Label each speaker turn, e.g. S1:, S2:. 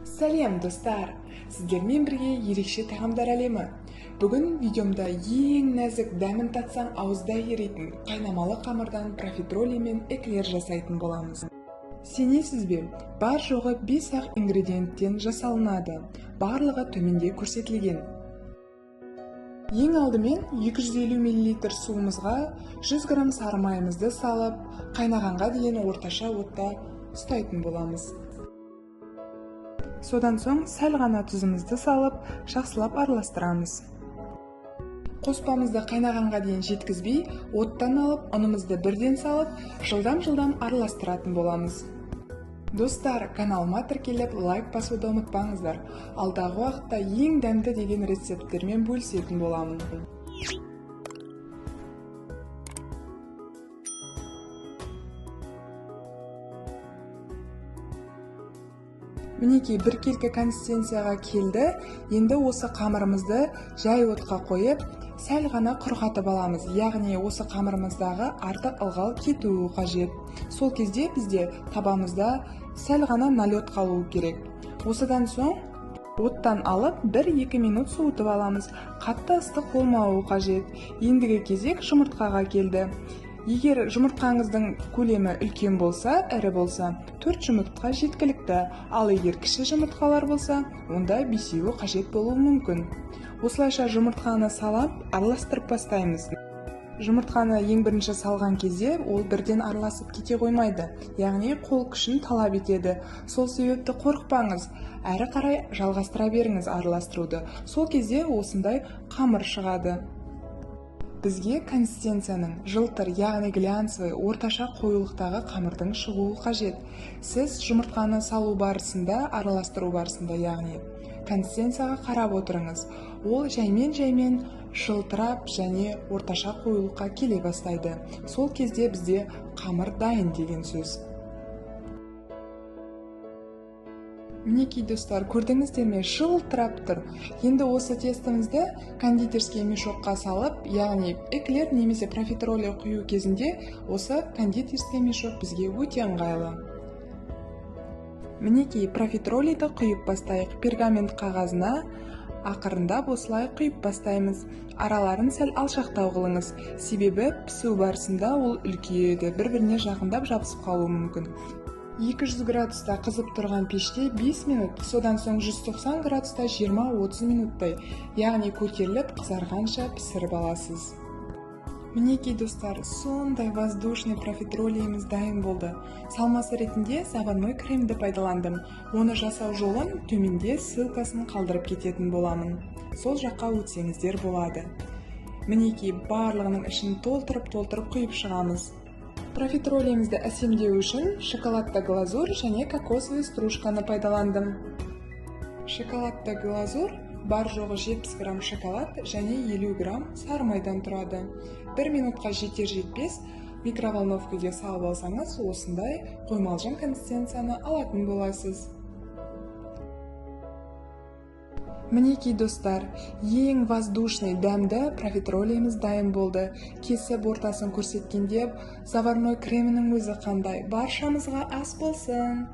S1: Сәлем, достар! Сіздермен бірге ерекше тағамдар әлемі. Бүгін видеомда ең нәзік, дәмін татсаң ауызда еритін қайнамалы қамырдан профитроли мен эклер жасайтын боламыз. Сенесіз бе, бар жоғы 5 ақ ингредиенттен жасалынады. Барлығы төменде көрсетілген. Ең алдымен 250 мл суымызға 100 грамм сары майымызды салып, қайнағанға дейін орташа отта ұстайтын боламыз. Содан соң сәл ғана тұзымызды салып, жақсылап араластырамыз. Қоспамызды қайнағанға дейін жеткізбей, оттан алып, ұнымызды бірден салып, жылдам-жылдам араластыратын боламыз. Достар, каналыма тіркеліп, лайк басуды ұмытпаңыздар. Алдағы уақытта ең дәмді деген рецепттермен бөлісетін боламын. Мінекей, біркелкі консистенцияға келді. Енді осы қамырымызды жай отқа қойып, сәл ғана құрғатып аламыз. Яғни осы қамырымыздағы артық ылғал кетуі қажет. Сол кезде бізде табамызда сәл ғана налет қалуы керек. Осыдан соң оттан алып 1-2 минут суытып аламыз. Қатты ыстық болмауы қажет. Ендігі кезек жұмыртқаға келді. Егер жұмыртқаңыздың көлемі үлкен болса, ірі болса, 4 жұмыртқа жеткілікті. Ал егер кіші жұмыртқалар болса, онда 5-еуі қажет болуы мүмкін. Осылайша жұмыртқаны салып, араластырып бастаймыз. Жұмыртқаны ең бірінші салған кезде ол бірден араласып кете қоймайды, яғни қол күшін талап етеді. Сол себепті қорықпаңыз, әрі қарай жалғастыра беріңіз араластыруды. Сол кезде осындай қамыр шығады. Бізге консистенцияның жылтыр, яғни глянцевый, орташа қоюлықтағы қамырдың шығуы қажет. Сіз жұмыртқаны салу барысында, араластыру барысында, яғни консистенцияға қарап отырыңыз. Ол жаймен-жаймен жылтырап және орташа қоюлыққа келе бастайды. Сол кезде бізде қамыр дайын деген сөз. Мінекей, достар, көрдіңіздер ме, жылтырап тұр. Енді осы тестімізді кондитерский мешокқа салып, яғни эклер немесе профитроли құю кезінде осы кондитерский мешок бізге өте ыңғайлы. Мінекей, профитролиді құйып бастайық. Пергамент қағазына ақырындап осылай құйып бастаймыз. Араларын сәл алшақтау қылыңыз, себебі пісу барысында ол үлкейеді, бір-біріне жақындап жабысып қалуы мүмкін. 200 градуста қызып тұрған пеште 5 минут, содан соң 190 градуста 20-30 минуттай, яғни көтеріліп қызарғанша пісіріп аласыз. Мінекей, достар, сондай воздушный профитролиіміз дайын болды. Салмасы ретінде заварной кремді пайдаландым. Оны жасау жолын төменде ссылкасын қалдырып кететін боламын. Сол жаққа өтсеңіздер болады. Мінекей, барлығының ішін толтырып-толтырып құйып шығамыз. Профитролиімізді әсемдеу үшін шоколадты глазурь және кокосовый стружканы пайдаландым. Шоколадты глазурь бар жоғы 70 грамм шоколад және 50 грамм сары майдан тұрады. 1 минутқа жетер жетпес микроволновкаге салып алсаңыз, осындай қоймалжың консистенцияны алатын боласыз. Мінекей, достар, ең воздушный дәмді профитролиіміз дайын болды. Кесіп ортасын көрсеткенде заварной кремінің өзі қандай. Баршамызға ас болсын!